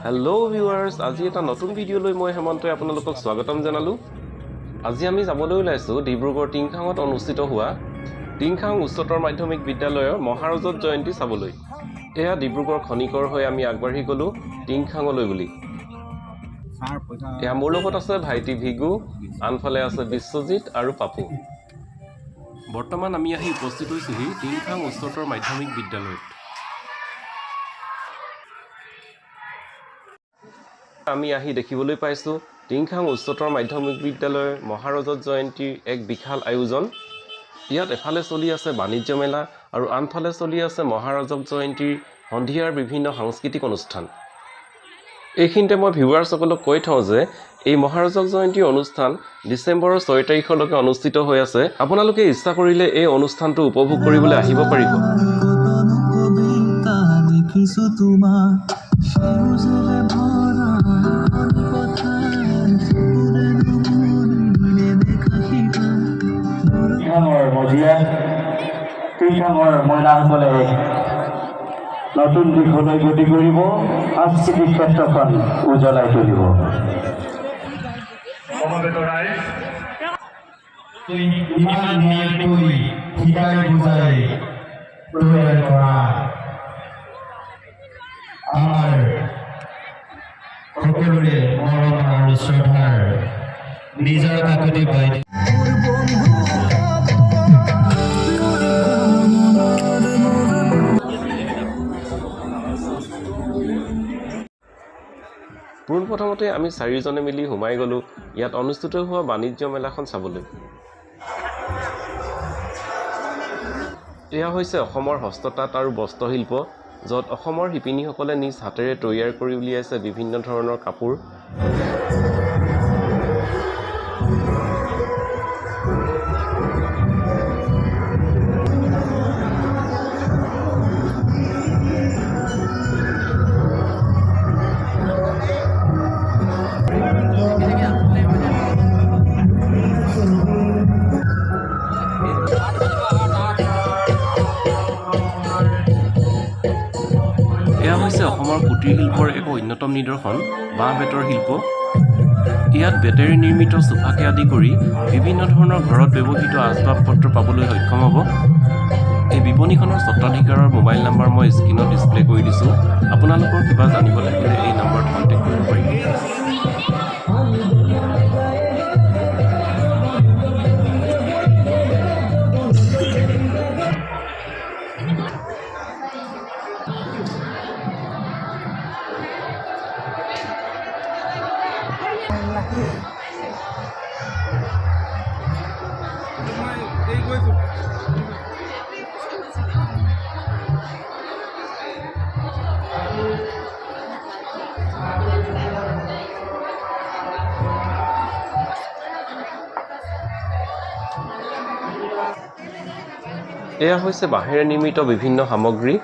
Hello' viewers, আজি এটা নতুন ভিডিঅ' লৈ মই হেমন্তই আপোনালোকক স্বাগতম জনালোঁ। আজি আমি যাবলৈ ওলাইছোঁ ডিব্ৰুগড় টিংখাঙত অনুষ্ঠিত হোৱা টিংখাং উচ্চতৰ মাধ্যমিক বিদ্যালয়ৰ মহাৰজত জয়ন্তী চাবলৈ। এয়া ডিব্ৰুগড় খনিকৰ হৈ আমি আগবাঢ়ি গ'লোঁ টিংখাঙলৈ বুলি। এয়া মোৰ লগত আছে ভাইটি ভিগু, আনফালে আছে বিশ্বজিৎ আৰু পাপু। বৰ্তমান আমি আহি উপস্থিত হৈছোঁহি টিংখাং উচ্চতৰ মাধ্যমিক বিদ্যালয়ত। আমি আহি দেখিবলৈ পাইছোঁ টিংখাং উচ্চতৰ মাধ্যমিক বিদ্যালয়ৰ মহাৰজত জয়ন্তীৰ এক বিশাল আয়োজন। ইয়াত এফালে চলি আছে বাণিজ্য মেলা আৰু আনফালে চলি আছে মহাৰজত জয়ন্তীৰ সন্ধিয়াৰ বিভিন্ন সাংস্কৃতিক অনুষ্ঠান। এইখিনিতে মই ভিউৱাৰ্ছসকলক কৈ থওঁ যে এই মহাৰজত জয়ন্তীৰ অনুষ্ঠান ডিচেম্বৰৰ 6 তাৰিখলৈকে অনুষ্ঠিত হৈ আছে। আপোনালোকে ইচ্ছা কৰিলে এই অনুষ্ঠানটো উপভোগ কৰিবলৈ আহিব পাৰিব। টিংখাঙৰ মহিলাসকলে নতুন দিশলৈ গতি কৰিব, সাংস্কৃতিক ক্ষেত্ৰখন উজ্বলাই তুলিব। ইমান নিয়াৰিকৈ শিকাই বুজাই তৈয়াৰ কৰা আমাৰ সকলোৰে মৰম আৰু শ্ৰদ্ধাৰ নিজৰ কাকতি বাইদেউ। পোনপ্ৰথমতে আমি চাৰিজনে মিলি সোমাই গ'লোঁ ইয়াত অনুষ্ঠিত হোৱা বাণিজ্য মেলাখন চাবলৈ। এয়া হৈছে অসমৰ হস্ততাঁত আৰু বস্ত্ৰশিল্প, য'ত অসমৰ শিপিনীসকলে নিজ হাতেৰে তৈয়াৰ কৰি উলিয়াইছে বিভিন্ন ধৰণৰ কাপোৰ। এয়া হৈছে অসমৰ কুটিৰ শিল্পৰ এক অন্যতম নিদৰ্শন বাঁহ বেতৰ শিল্প। ইয়াত বেতেৰে নিৰ্মিত চোফাকে আদি কৰি বিভিন্ন ধৰণৰ ঘৰত ব্যৱহৃত আচবাব পত্ৰ পাবলৈ সক্ষম হ'ব। এই বিপণীখনৰ স্বত্বাধিকাৰৰ মোবাইল নাম্বাৰ মই স্ক্ৰীণত ডিছপ্লে কৰি দিছোঁ। আপোনালোকৰ কিবা জানিব থাকিলে এই নম্বৰত কণ্টেক্ট কৰিব পাৰিব। এয়া হৈছে বাঁহেৰে নিৰ্মিত বিভিন্ন সামগ্ৰী।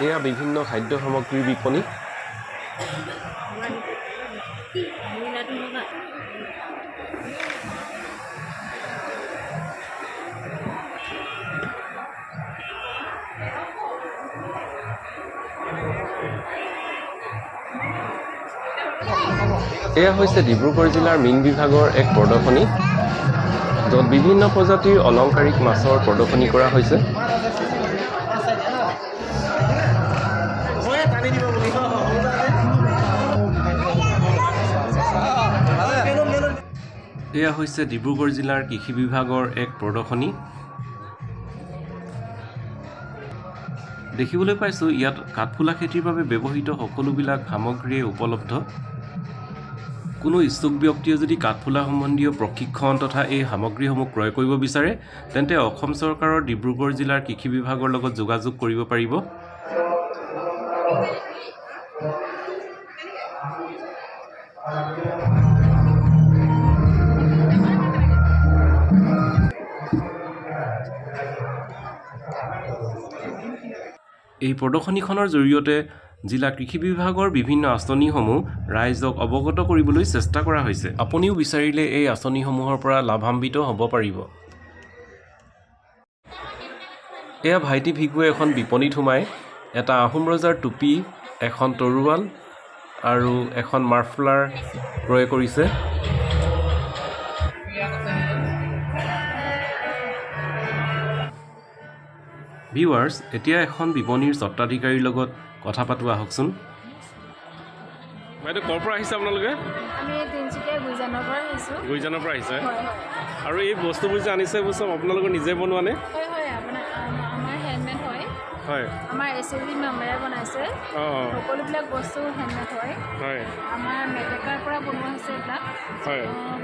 এয়া বিভিন্ন খাদ্য সামগ্ৰীৰ বিপণী। এয়া হৈছে ডিব্ৰুগড় জিলাৰ মীন বিভাগৰ এক প্ৰদৰ্শনী, য'ত বিভিন্ন প্ৰজাতিৰ অলংকাৰিক মাছৰ প্ৰদৰ্শনী কৰা হৈছে। এয়া হৈছে ডিব্ৰুগড় জিলাৰ কৃষি বিভাগৰ এক প্ৰদৰ্শনী। দেখিবলৈ পাইছোঁ ইয়াত কাঠফুলা খেতিৰ বাবে ব্যৱহৃত সকলোবিলাক সামগ্ৰীয়ে উপলব্ধ। কোনো ইচ্ছুক ব্যক্তিয়ে যদি কাঠফুলা সম্বন্ধীয় প্ৰশিক্ষণ তথা এই সামগ্ৰীসমূহ ক্ৰয় কৰিব বিচাৰে, তেন্তে অসম চৰকাৰৰ ডিব্ৰুগড় জিলাৰ কৃষি বিভাগৰ লগত যোগাযোগ কৰিব পাৰিব। এই প্ৰদৰ্শনীখনৰ জৰিয়তে জিলা কৃষি বিভাগৰ বিভিন্ন আঁচনিসমূহ ৰাইজক অৱগত কৰিবলৈ চেষ্টা কৰা হৈছে। আপুনিও বিচাৰিলে এই আঁচনিসমূহৰ পৰা লাভান্বিত হ'ব পাৰিব। এয়া ভাইটি ভিগুৱে এখন বিপণীত সোমাই এটা আহোম ৰজাৰ টুপি, এখন তৰোৱাল আৰু এখন মাফলাৰ ক্ৰয় কৰিছে। ভিউৱাৰ্ছ, এতিয়া এখন বিপণীৰ স্বত্বাধিকাৰীৰ লগত কথা পাতো আহকচোন। বাইদেউ, ক'ৰ পৰা আহিছে আপোনালোকে? আমি তিনিচুকীয়া গুইজানৰ পৰা আহিছোঁ। গুইজানৰ পৰা আহিছে। আৰু এই বস্তুবোৰ যে আনিছে, এইবোৰ চব আপোনালোকৰ নিজে বনোৱা নে? হয় হয়, আপোনাৰ আমাৰ হেণ্ডমেড হয়। হয়, আমাৰ এছ এছ জি মেম্বাৰে বনাইছে। সকলোবিলাক বস্তু হেণ্ডমেড হয়। আমাৰ মেটেকাৰ পৰা বনোৱা হৈছে এইবিলাক।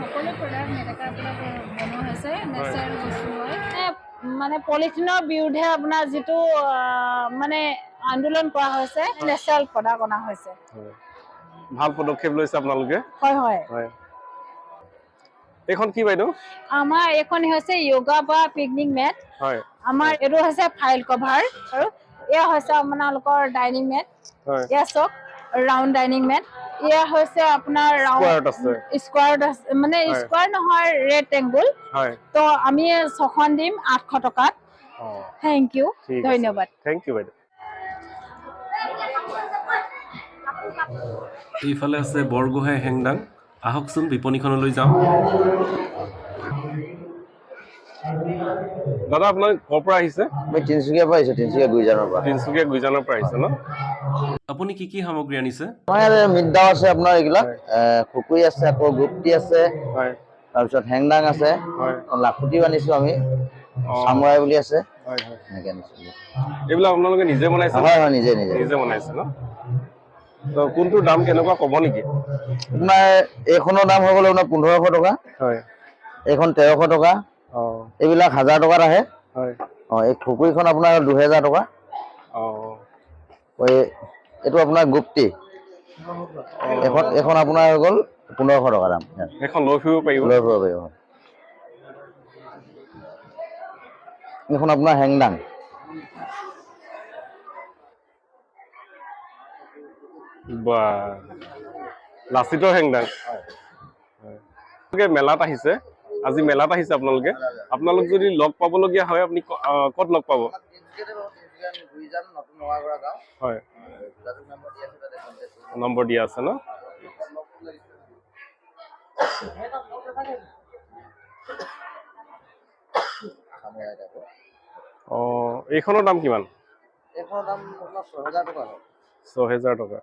সকলো প্ৰডাক্ট মেটেকাৰ পৰা বনোৱা হৈছে, নেচাৰেল বস্তু হয়। মানে পলিথিনৰ বিৰুদ্ধে আপোনাৰ যিটো মানে আন্দোলন কৰা হৈছে, নেচাৰেল প্ৰডাক্ট অনা হৈছে। ভাল পদক্ষেপ লৈছে আপোনালোকে। হয় হয়। হয়, এইখন কি বাইদেউ? আমাৰ এইখন হৈছে য়োগা বা পিকনিক মেট। আমাৰ এইটো হৈছে ফাইল কভাৰ আৰু এয়া হৈছে আপোনালোকৰ ডাইনিং মেট। এয়া চাওক, ৰাউণ্ড ডাইনিং মেট। এয়া হৈছে আপোনাৰ ৰাউণ্ড স্কোৱাৰত আছে। স্কোৱাৰত আছে, মানে স্কোৱাৰ নহয়, ৰেক্টেংগুল। তো আমি ছখন দিম 800 টকাত। Thank U. ঠিক আছে। ধন্যবাদ। Thank U বাইদেউ। এইফালে আছে বৰগোহাঁই হেংদাং। আহকচোন, বিপণীখনলৈ যাওঁ। দাদা, আপোনাক ক'ৰ পৰা আহিছে? মই তিনিচুকীয়াৰ পৰা আহিছোঁ, তিনিচুকীয়া গুইজানৰ পৰা। তিনিচুকীয়া গুইজানৰ পৰা আহিছে ন? আপুনি কি কি সামগ্ৰী আনিছে? আমাৰ ইয়াত মিডদাও আছে আপোনাৰ, এইবিলাক খুকুই আছে, আকৌ গুপ্তি আছে, তাৰপিছত হেংদাং আছে, লাখুটিও আনিছো আমি, চামৰাই বুলি আছে। হয় হয় এনেকে আনিছো। এইবিলাক আপোনালোকে নিজে বনাইছে? হয় হয়, নিজে নিজে। নিজে বনাইছে ন? তো কোনটোৰ দাম কেনেকুৱা ক'ব নেকি? আপোনাৰ এইখনৰ দাম হৈ গ'ল আপোনাৰ 1500 টকা। এইখন 1300 টকা। এইবিলাক 1000 টকাত আহে। এই খুকুইখন আপোনাৰ 2000 টকা। এই এইটো আপোনাৰ গুপ্তি, এইখন আপোনাৰ হৈ গ'ল 1500 টকা দাম। সেইখন লৈ ফুৰিব পাৰিব। লৈ ফুৰিব পাৰিব। এইখন আপোনাৰ হেংদাং। বা, লাচিতৰ হেংদাং। আপোনালোকে মেলাত আহিছে, আজি মেলাত আহিছে আপোনালোকে। আপোনালোক যদি লগ পাবলগীয়া হয়, আপুনি ক'ত লগ পাব? হয়, নম্বৰ দিয়া আছে ন? অঁ, এইখনৰ দাম কিমান? এইখনৰ দাম আপোনাৰ 6000 টকা হয়। 6000 টকা।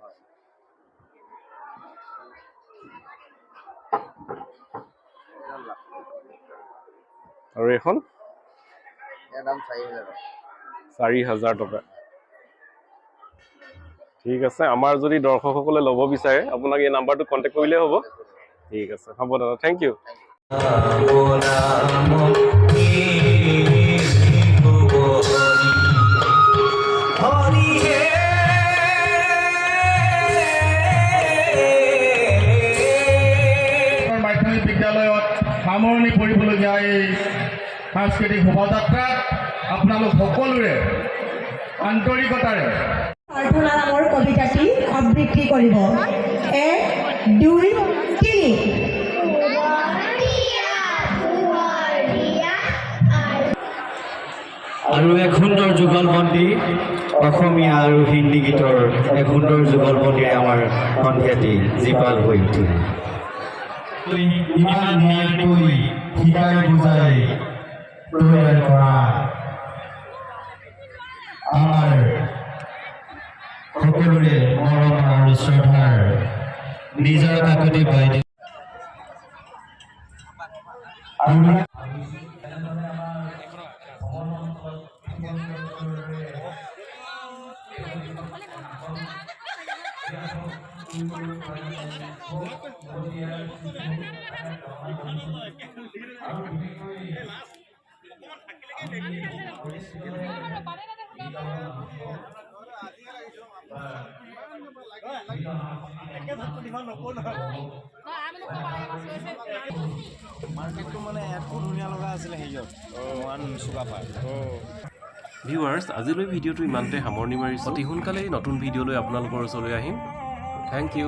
আৰু এইখন? ইয়াৰ দাম 4000 টকা। 4000 টকা। ঠিক আছে। আমাৰ যদি দৰ্শকসকলে ল'ব বিচাৰে, আপোনাক এই নাম্বাৰটো কণ্টেক্ট কৰিলেই হ'ব। ঠিক আছে, হ'ব দাদা, thank U. Ram Hari হে। মাধ্যমিক বিদ্যালয়ত সামৰণি পৰিবলগীয়া এই সাংস্কৃতিক শোভাযাত্ৰাত আপোনালোক সকলোৰে আন্তৰিকতাৰে প্ৰাৰ্থনা নামৰ কবিতাটি আবৃত্তি কৰিব। এক, দুই, তিনি। আৰু এক সুন্দৰ যুগলবন্দী, অসমীয়া আৰু হিন্দী গীতৰ এক সুন্দৰ যুগলবন্দীৰে আমাৰ সন্ধিয়াটি জীপাল হৈ উঠিল। ইমান নিয়াৰিকৈ শিকাই বুজাই তৈয়াৰ কৰা আমাৰ সকলোৰে মৰম আৰু শ্ৰদ্ধাৰ নিজৰ কাকতি বাইদেউ। আৰু মাৰ্কেটটো মানে একো ধুনীয়া লগা আছিলে হেৰিয়ত মৰাণ চুকাফা। ভিউৱাৰ্ছ, আজিলৈ ভিডিঅ'টো ইমানতে সামৰণি মাৰিছোঁ। অতি সোনকালেই নতুন ভিডিঅ'লৈ আপোনালোকৰ ওচৰলৈ আহিম। Thank you.